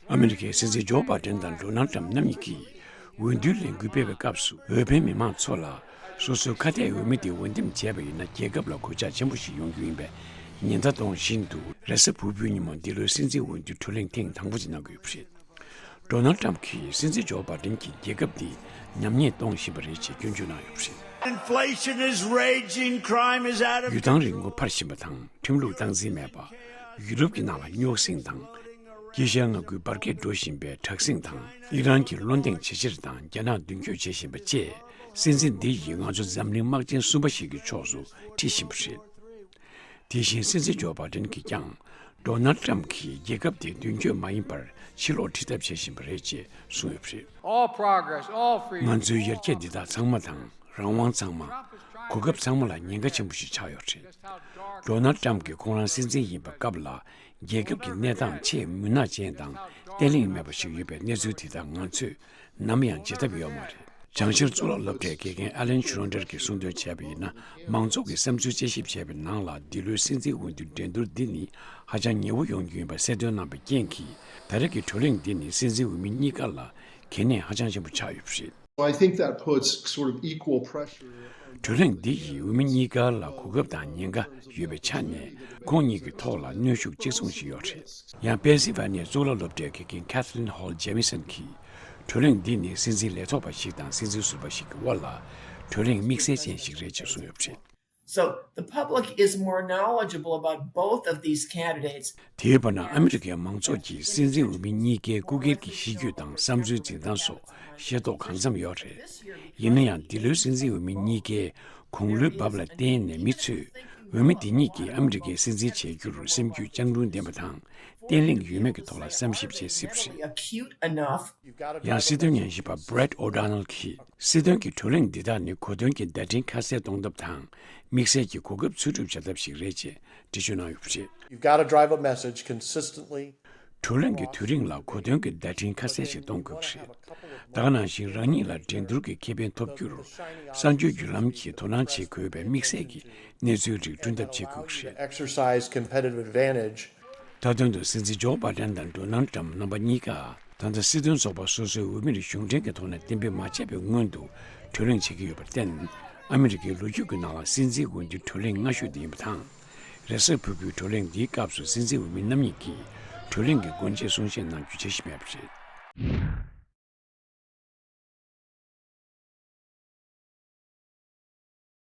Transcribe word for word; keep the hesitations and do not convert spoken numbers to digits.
ཨ་མི་རི་ཀའི་སྲིད་འཛིན་ཇོ་བྷ་ཏན་དང་ཌོ་ནལ་ཏྲམ་རྣམ་གཉིས་ཀྱིས་འོས་བསྡུའི་ལས་འགུལ་སྤེལ་བའི་སྐབས་སུ་འོས་འཕེན་མི་མང་ཚོ་ལ་སོ་སོའི་ཁ་གཏད་འོས་མི་དེ་འོས་འདེམས་བྱས་པ་ཡིན་ན་རྒྱལ་ཁབ་ལ་གོད་ཆག་ཆེན་པོ་ཞིག་ཡོང་རྒྱུ་ཡིན་པའི་ཉེན་བརྡ་གཏོང་བཞིན་དུ། རེས་གཟའ་ཕུར་བུའི་ཉིན་མོ་འདི་ལོའི་སྲིད་འཛིན་འོས་བསྡུའི་བགྲོ་གླེང་ཐེངས་དང་པོ་དེ་གནང་གི་ཡོད་པ་རེད། ཌོ་ནལ་ཏྲམ་གྱིས་སྲིད་འཛིན་ཇོ་བྷ་ཏན་གྱིས་རྒྱལ་ཁབ་འདི་ཉམས་ཉེས་གཏོང་བཞིན་པ་རེད་ཅེས་སྐྱོན་བརྗོད་གནང་ཡོད་པ་རེད། Inflation is raging, crime is at a གཡུ་ཐང་རིང་པོ་འཕར་བཞིན་པ་དང་ཁྲིམས་ལུགས་སྟངས་འཛིན་མེད་པ། ཡུ་རོབ་ཀྱི་ནང་ལ་རྙོག་ཟིང་དང་། དཀྱིལ་ཤར་མངའ་ཁུལ་འབར་གས་འགྲོ་བཞིན་པའི་དྲག་ཟིང་དང་། ཨི་རན་གྱི་བློ་གདེང་ཇེ་ཆེར་དང་རྒྱ་ནག་མདུན་སྐྱོད་བྱེད་བཞིན་པ་བཅས། སྲིད་འཛིན་འདི་ཡིས་ང་ཚོ་འཛམ་གླིང་དམག་ཆེན་གསུམ་པ་ཞིག་གི་ཕྱོགས་སུ་ཁྲིད་བཞིན་པ་རེད། དེ་བཞིན་སྲིད་འཛིན་ཇོ་བྷ་ཏན་གྱིས་ཀྱང་ཌོ་ནལ་ཏྲམ་གྱིས་རྒྱལ་ཁབ་དེ་མདུན་སྐྱོད་མ་ཡིན་པར་ཕྱིར་ལོག་ཁྲིད་ཐབས་བྱེད་བཞིན་པ་རེད་ཅེས་གསུངས་ཡོད་པ་རེད། All progress, all freedom. ང་ཚོའི་ཡར་རྒྱས་འདི་དག་ཚང་མ་དང་རང་དབང་ཚང་མ། གོ་སྐབས་ཚང་མ་ལ་ཉེན་ཁ་ཆེན་པོ་ཞིག་ཆགས་ཡོད་རེད། ཌོ་ནལ་ཏྲམ་གྱིས་ཁོང་རང་སྲིད་འཛིན་ཡིན་པའི་སྐབས་ལ་རྒྱལ་ཁབ་ཀྱི་གནས་སྟངས་ཆེས་མུན་ནག་ཅན་དང་བརྟན་ལྷིང་མེད་པ་ཞིག་ཡོད་པའི་གནས་ཚུལ་དེ་དག་ང་ཚོས་ནམ་ཡང་བརྗེད་ཐབས་ཡོད་མ་རེད། བྱང་ཤར་གཙུག་ལག་སློབ་གྲྭའི་དགེ་རྒན་ཨ་ལན་ཤུ་རོན་ཌར་གྱིས་གསུངས་དོན་བྱས་པ་ཡིན་ན། མང་ཚོགས་ཀྱི་བསམ་ཚུལ་དཔྱད་ཞིབ་བྱས་པའི་ནང་ལ་འདི་ལོའི་སྲིད་འཛིན་འོས་བསྡུའི་འགྲན་བསྡུར་འདི་ནི་ཧ་ཅང་ཉེ་བོ་ཡོང་རྒྱུ་ཡིན་པ་གསལ་སྟོན་གནང་པའི་རྐྱེན་གྱིས། ད་རེས་ཀྱི་བགྲོ་གླེང་འདི་ནི་སྲིད་འཛིན་འོས་མི་གཉིས་ཀ་ལ་གལ་གནད་ཧ་ཅང་ཆེན་པོ་ཆགས་ཡོད་པ་རེད། So I think that puts sort of equal pressure on བགྲོ་གླེང་འདི་ཡིས་འོས་མི་གཉིས་ཀ་ལ་གོ་སྐབས་དང་ཉེན་ཁ་ཡོད་པའི་ཆ་ནས། ཁོང་གཉིས་ཀྱི་ཐོག་ལ་གནོན་ཤུགས་གཅིག་མཚུངས་ཤིག་ཡོད་རེད། ཡང་པེན་སིལ་ཝ་ནི་ཡའི་གཙུག་ལག་སློབ་གྲྭའི་དགེ་རྒན་Kathleen Hall Jamieson་གྱིས། བགྲོ་གླེང་འདི་ནི་སྲིད་འཛིན་ལས་ཐོག་པ་ཞིག་དང་སྲིད་འཛིན་ཟུར་པ་ཞིག་གི་དབར་ལ་བགྲོ་གླེང་དམིགས་བསལ་ཅན་ཞིག་རེད་ཅེས་གསུངས་ཡོད་པ་རེད། So the public is more knowledgeable about both of these candidates. དེའི་བར་ན་ཨ་མི་རི་ཀའི་མང་ཚོགས་ཀྱིས་སྲིད་འཛིན་འོས་མི་གཉིས་ཀའི་སྐུ་སྒེར་གྱི་གཤིས་རྒྱུད་དང་བསམ་ཚུལ་འཛིན་སྟངས་སོགས་ཤེས་རྟོགས་གང་འཚམ་ཡོད་རེད། ཡིན་ན་ཡང་འདི་ལོའི་སྲིད་འཛིན་འོས་མི་གཉིས་ཀའི་དགུང་ལོའི་བབ་ལ་བརྟེན་ནས་མི་ཚོས་འོས་མི་འདི་གཉིས་ཀྱིས་ཨ་མི་རི་ཀའི་སྲིད་འཛིན་བྱེད་རྒྱུར་སེམས་རྒྱུད་སྤྱང་གྲུང་ལྡན་པ་དང་བརྟན་ལྷིང་ཡོད་མེད་ཀྱི་ཐོག་ལ་བསམ་ཞིབ་བྱེད་སྲིད་པ་རེད། Acute enough. ཡང་སྲིད་དོན་ཉན་ཞིབ་པ་Brett O'Donnell་གྱིས། སྲིད་དོན་གྱི་བགྲོ་གླེང་འདི་དག་ནི་གོ་དོན་གྱི་བརྡ་འཕྲིན་ཁ་གསལ་གཏོང་ཐབས་དང་། དམིགས་བསལ་གྱི་གོ་སྐབས་འཚོལ་སྒྲུབ་བྱ་ཐབས་ཤིག་རེད་ཅེས་འགྲེལ་བརྗོད་གནང་ཡོད་པ་རེད། You've got to drive a message consistently. བགྲོ་གླེང་གི་དུས་རིང་ལ་གོ་དོན་གྱི་བརྡ་འཕྲིན་ཁ་གསལ་ཞིག་གཏོང་དགོས་ཀྱི་རེད། ད་ག་ནང་བཞིན་རང་ཉིད་ལ་འགྲན་བསྡུར་གྱི་ཁེ་ཕན་ཐོབ་རྒྱུར། གསར་འགྱུར་བརྒྱུད་ལམ་གྱིས་དོ་སྣང་བྱེད་དགོས་པའི་དམིགས་བསལ་གྱི་གནས་ཚུལ་རིགས་བསྐྲུན་ཐབས་བྱེད་དགོས་ཀྱི་རེད། Exercise competitive advantage. མཐའ་དོན་དུ་སྲིད་འཛིན་ཇོ་བྷ་ཏན་དང་ཌོ་ནལ་ཏྲམ་རྣམ་པ་གཉིས་ཀ་ད་ལྟ་སྲིད་དོན་ཚོགས་པ་སོ་སོའི་འོས་མིར་གཞུང་འབྲེལ་གྱི་ཐོག་ནས་གཏན་འབེབས་མ་བྱས་པའི་སྔོན་དུ་བགྲོ་གླེང་བྱེད་ཀྱི་ཡོད་པར་བརྟེན། ཨ་མི་རི་ཀའི་ལོ་རྒྱུས་ཀྱི་ནང་ལ་སྲིད་འཛིན་འོས་བསྡུའི་བགྲོ་གླེང་སྔ་ཤོས་དེ་ཡིན་པ་དང་། རེས་གཟའ་ཕུར་བུའི་བགྲོ་གླེང་འདིའི་སྐབས་སུ་སྲིད་འཛིན་འོས་མི་རྣམ་གཉིས་ཀྱིས་བགྲོ་གླེང་གི་སྒོ་འབྱེད་གསུང་བཤད་གནང་རྒྱུ་འཆར་གཞི་མེད་པ་རེད།